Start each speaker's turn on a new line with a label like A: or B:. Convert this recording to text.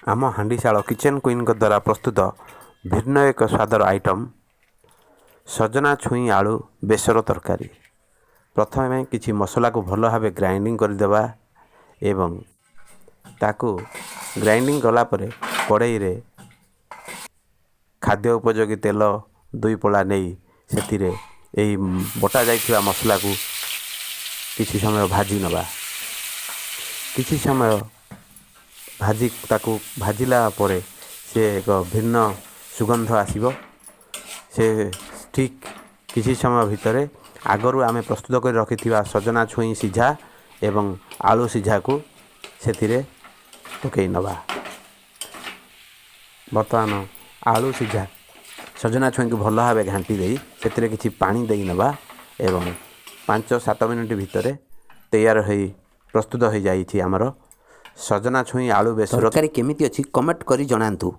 A: ଆମ ହାଣ୍ଡିଶାଳ କିଚେନ୍ କୁଇନ୍ଙ୍କ ଦ୍ୱାରା ପ୍ରସ୍ତୁତ ଭିନ୍ନ ଏକ ସ୍ୱାଦର ଆଇଟମ୍ ସଜନା ଛୁଇଁ ଆଳୁ ବେସର ତରକାରୀ। ପ୍ରଥମେ କିଛି ମସଲାକୁ ଭଲ ଭାବେ ଗ୍ରାଇଣ୍ଡିଙ୍ଗ କରିଦେବା ଏବଂ ତାକୁ ଗ୍ରାଇଣ୍ଡିଙ୍ଗ କଲା ପରେ କଡ଼େଇରେ ଖାଦ୍ୟ ଉପଯୋଗୀ ତେଲ 2 ପଳା ନେଇ ସେଥିରେ ଏହି ବଟା ଯାଇଥିବା ମସଲାକୁ କିଛି ସମୟ ଭାଜି ନେବା। କିଛି ସମୟ ଭାଜି ତାକୁ ଭାଜିଲା ପରେ ସେ ଏକ ଭିନ୍ନ ସୁଗନ୍ଧ ଆସିବ। ସେ ଠିକ୍ କିଛି ସମୟ ଭିତରେ ଆଗରୁ ଆମେ ପ୍ରସ୍ତୁତ କରି ରଖିଥିବା ସଜନା ଛୁଇଁ ସିଝା ଏବଂ ଆଳୁ ସିଝାକୁ ସେଥିରେ ପକାଇ ନେବା। ବର୍ତ୍ତମାନ ଆଳୁ ସିଝା ସଜନା ଛୁଇଁକୁ ଭଲ ଭାବେ ଘାଣ୍ଟି ଦେଇ ସେଥିରେ କିଛି ପାଣି ଦେଇ ନେବା ଏବଂ 5-7 ମିନିଟ୍ ଭିତରେ ତିଆର ହୋଇ ପ୍ରସ୍ତୁତ ହୋଇଯାଇଛି ଆମର ସଜନା ଛୁଇଁ ଆଳୁ ବେସର
B: ତରକାରୀ। କେମିତି ଅଛି କମେଣ୍ଟ କରି ଜଣାନ୍ତୁ।